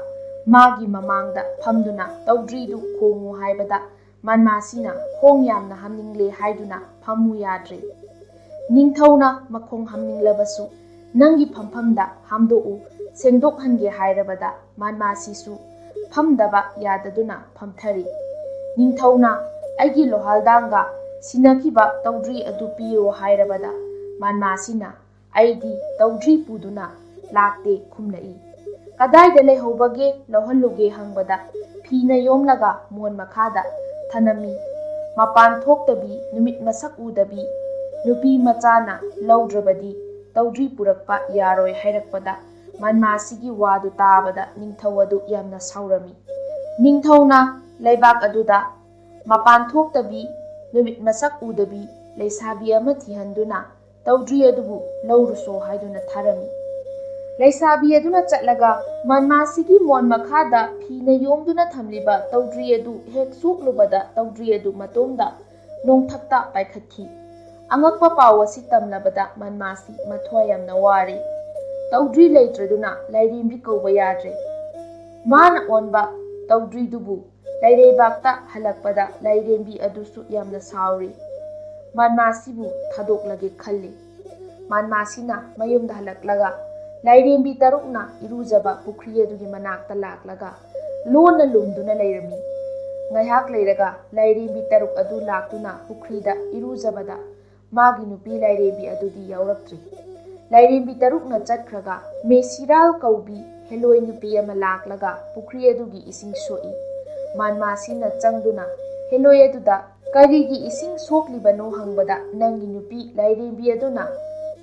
ꯃꯥꯒꯤ ꯃꯃꯥꯡꯗ ꯐꯝꯗꯨꯅ ꯇꯧꯗ꯭ꯔꯤꯗꯨ ꯈꯣꯡꯉꯨ ꯍꯥꯏꯕꯗ ꯃꯟꯃꯥꯁꯤꯅ ꯈꯣꯡ ꯌꯥꯝꯅ ꯍꯥꯝꯅꯤꯡꯂꯦ ꯍꯥꯏꯗꯨꯅ ꯐꯝꯃꯨ ꯌꯥꯗ꯭ꯔꯦ꯫ ꯅꯤꯡꯊꯧꯅ ꯃꯈꯣꯡ ꯍꯥꯝꯅꯤꯡꯂꯕꯁꯨ ꯅꯪꯒꯤ ꯐꯝꯐꯝꯗ ꯍꯥꯝꯗꯣꯛꯎ, ꯁꯦꯡꯗꯣꯛꯍꯟꯒꯦ ꯍꯥꯏꯔꯕꯗ ꯃꯟꯃꯥꯁꯤꯁꯨ ꯐꯝꯗꯕ ꯌꯥꯗꯗꯨꯅ ꯐꯝꯊꯔꯤ꯫ ꯅꯤꯡꯊꯧꯅ ꯑꯩꯒꯤ ꯂꯣꯍꯥꯜꯗꯥꯡꯒ ꯁꯤꯟꯅꯈꯤꯕ ꯇꯧꯗ꯭ꯔꯤ ꯑꯗꯨ ꯄꯤꯌꯣ ꯍꯥꯏꯔꯕꯗ ꯃꯟꯃꯥꯁꯤꯅ ꯑꯩꯗꯤ ꯇꯧꯗ꯭ꯔꯤ ꯄꯨꯗꯨꯅ ꯂꯥꯛꯇꯦ ꯈꯨꯝꯂꯛꯏ꯫ ꯀꯗꯥꯏꯗ ꯂꯩꯍꯧꯕꯒꯦ ꯂꯧꯍꯜꯂꯨꯒꯦ ꯍꯪꯕꯗ ꯐꯤꯅ ꯌꯣꯝꯂꯒ ꯃꯣꯟ ꯃꯈꯥꯗ ꯊꯅꯝꯃꯤ꯫ ꯃꯄꯥꯟ ꯊꯣꯛꯇꯕꯤ ꯅꯨꯃꯤꯠ ꯃꯁꯛ ꯎꯗꯕꯤ ꯅꯨꯄꯤ ꯃꯆꯥꯅ ꯂꯧꯗ꯭ꯔꯕꯗꯤ ꯇꯧꯗ꯭ꯔꯤ ꯄꯨꯔꯛꯄ ꯌꯥꯔꯣꯏ ꯍꯥꯏꯔꯛꯄꯗ ꯃꯟꯃꯥꯁꯤꯒꯤ ꯋꯥꯗꯨ ꯇꯥꯕꯗ ꯅꯤꯡꯊꯧ ꯑꯗꯨ ꯌꯥꯝꯅ ꯁꯥꯎꯔꯝꯃꯤ꯫ ꯅꯤꯡꯊꯧꯅ ꯂꯩꯕꯥꯛ ꯑꯗꯨꯗ ꯃꯄꯥꯟ ꯊꯣꯛꯇꯕꯤ ꯅꯨꯃꯤꯠ ꯃꯁꯛ ꯎꯗꯕꯤ ꯂꯩꯁꯥꯕꯤ ꯑꯃ ꯊꯤꯍꯟꯗꯨꯅ ꯇꯧꯗ꯭ꯔꯤ ꯑꯗꯨꯕꯨ ꯂꯧꯔꯨꯁꯣ ꯍꯥꯏꯗꯨꯅ ꯊꯥꯔꯝꯃꯤ꯫ ꯂꯩꯁꯥꯕꯤ ꯑꯗꯨꯅ ꯆꯠꯂꯒ ꯃꯟꯃꯥꯁꯤꯒꯤ ꯃꯣꯟ ꯃꯈꯥꯗ ꯐꯤꯅ ꯌꯣꯝꯗꯨꯅ ꯊꯝꯂꯤꯕ ꯇꯧꯗ꯭ꯔꯤ ꯑꯗꯨ ꯍꯦꯛ ꯁꯣꯛꯂꯨꯕꯗ ꯇꯧꯗ꯭ꯔꯤ ꯑꯗꯨ ꯃꯇꯣꯝꯗ ꯅꯣꯡꯊꯛꯇ ꯄꯥꯏꯈꯠꯈꯤ꯫ ꯑꯉꯛꯄ ꯄꯥꯎ ꯑꯁꯤ ꯇꯝꯂꯕꯗ ꯃꯟꯃꯥꯁꯤ ꯃꯊ꯭ꯋꯥꯏ ꯌꯥꯝꯅ ꯋꯥꯔꯦ꯫ ꯇꯧꯗ꯭ꯔꯤ ꯂꯩꯇ꯭ꯔꯗꯨꯅ ꯂꯥꯏꯔꯦꯝꯕꯤ ꯀꯧꯕ ꯌꯥꯗ꯭ꯔꯦ꯫ ꯃꯥꯅ ꯑꯣꯟꯕ ꯇꯧꯗ꯭ꯔꯤꯗꯨꯕꯨ ꯂꯩꯔꯩꯕꯥꯛꯇ ꯍꯜꯂꯛꯄꯗ ꯂꯥꯏꯔꯦꯝꯕꯤ ꯑꯗꯨꯁꯨ ꯌꯥꯝꯅ ꯁꯥꯎꯔꯤ꯫ ꯃꯟꯃꯥꯁꯤꯕꯨ ꯊꯥꯗꯣꯛꯂꯒꯦ ꯈꯜꯂꯤ꯫ ꯃꯟꯃꯥꯁꯤꯅ ꯃꯌꯨꯝꯗ ꯍꯜꯂꯛꯂꯒ ꯂꯥꯏꯔꯦꯝꯕꯤ ꯇꯔꯨꯛꯅ ꯏꯔꯨꯖꯕ ꯄꯨꯈ꯭ꯔꯤ ꯑꯗꯨꯒꯤ ꯃꯅꯥꯛꯇ ꯂꯥꯛꯂꯒ ꯂꯣꯟꯅ ꯂꯨꯝꯗꯨꯅ ꯂꯩꯔꯝꯃꯤ꯫ ꯉꯥꯏꯍꯥꯛ ꯂꯩꯔꯒ ꯂꯥꯏꯔꯦꯝꯕꯤ ꯇꯔꯨꯛ ꯑꯗꯨ ꯂꯥꯛꯇꯨꯅ ꯄꯨꯈ꯭ꯔꯤꯗ ꯏꯔꯨꯖꯕꯗ ꯃꯥꯒꯤ ꯅꯨꯄꯤ ꯂꯥꯏꯔꯦꯝꯕꯤ ꯑꯗꯨꯗꯤ ꯌꯥꯎꯔꯛꯇ꯭ꯔꯤ꯫ ꯂꯥꯏꯔꯦꯝꯕꯤ ꯇꯔꯨꯛꯅ ꯆꯠꯈ꯭ꯔꯒ ꯃꯦꯁꯤꯔꯥꯜ ꯀꯧꯕꯤ ꯍꯦꯂꯣꯏ ꯅꯨꯄꯤ ꯑꯃ ꯂꯥꯛꯂꯒ ꯄꯨꯈ꯭ꯔꯤ ꯑꯗꯨꯒꯤ ꯏꯁꯤꯡ ꯁꯣꯛꯏ꯫ ꯃꯟꯃꯥꯁꯤꯅ ꯆꯪꯗꯨꯅ ꯍꯦꯂꯣꯏ ꯑꯗꯨꯗ "ꯀꯔꯤꯒꯤ ꯏꯁꯤꯡ ꯁꯣꯛꯂꯤꯕꯅꯣ?" ꯍꯪꯕꯗ, "ꯅꯪꯒꯤ ꯅꯨꯄꯤ ꯂꯥꯏꯔꯦꯝꯕꯤ ꯑꯗꯨꯅ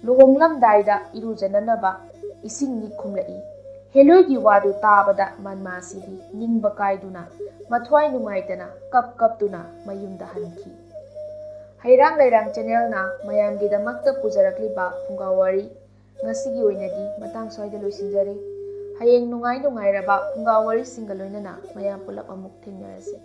ꯂꯨꯍꯣꯡꯂꯝꯗꯥꯏꯗ ꯏꯔꯨꯖꯅꯅꯕ ꯏꯁꯤꯡꯅꯤ" ꯈꯨꯝꯂꯛꯏ꯫ ꯍꯦꯂꯣꯏꯒꯤ ꯋꯥꯗꯨ ꯇꯥꯕꯗ ꯃꯟꯃꯥꯁꯤꯗꯤ ꯅꯤꯡꯕ ꯀꯥꯏꯗꯨꯅ ꯃꯊ꯭ꯋꯥꯏ ꯅꯨꯡꯉꯥꯏꯇꯅ ꯀꯞ ꯀꯞꯇꯨꯅ ꯃꯌꯨꯝꯗ ꯍꯟꯈꯤ꯫ ꯍꯩꯔꯥꯡ ꯂꯩꯔꯥꯡ ꯆꯦꯅꯦꯜꯅ ꯃꯌꯥꯝꯒꯤꯗꯃꯛꯇ ꯄꯨꯖꯔꯛꯂꯤꯕ ꯐꯨꯡꯒꯥ ꯋꯥꯔꯤ ꯉꯁꯤꯒꯤ ꯑꯣꯏꯅꯗꯤ ꯃꯇꯥꯡ ꯁ꯭ꯋꯥꯏꯗ ꯂꯣꯏꯁꯤꯟꯖꯔꯦ꯫ ꯍꯌꯦꯡ ꯅꯨꯡꯉꯥꯏ ꯅꯨꯡꯉꯥꯏꯔꯕ ꯐꯨꯡꯒꯥ ꯋꯥꯔꯤꯁꯤꯡꯒ ꯂꯣꯏꯅꯅ ꯃꯌꯥꯝ ꯄꯨꯂꯞ ꯑꯃꯨꯛ ꯊꯦꯡꯅꯔꯁꯤ꯫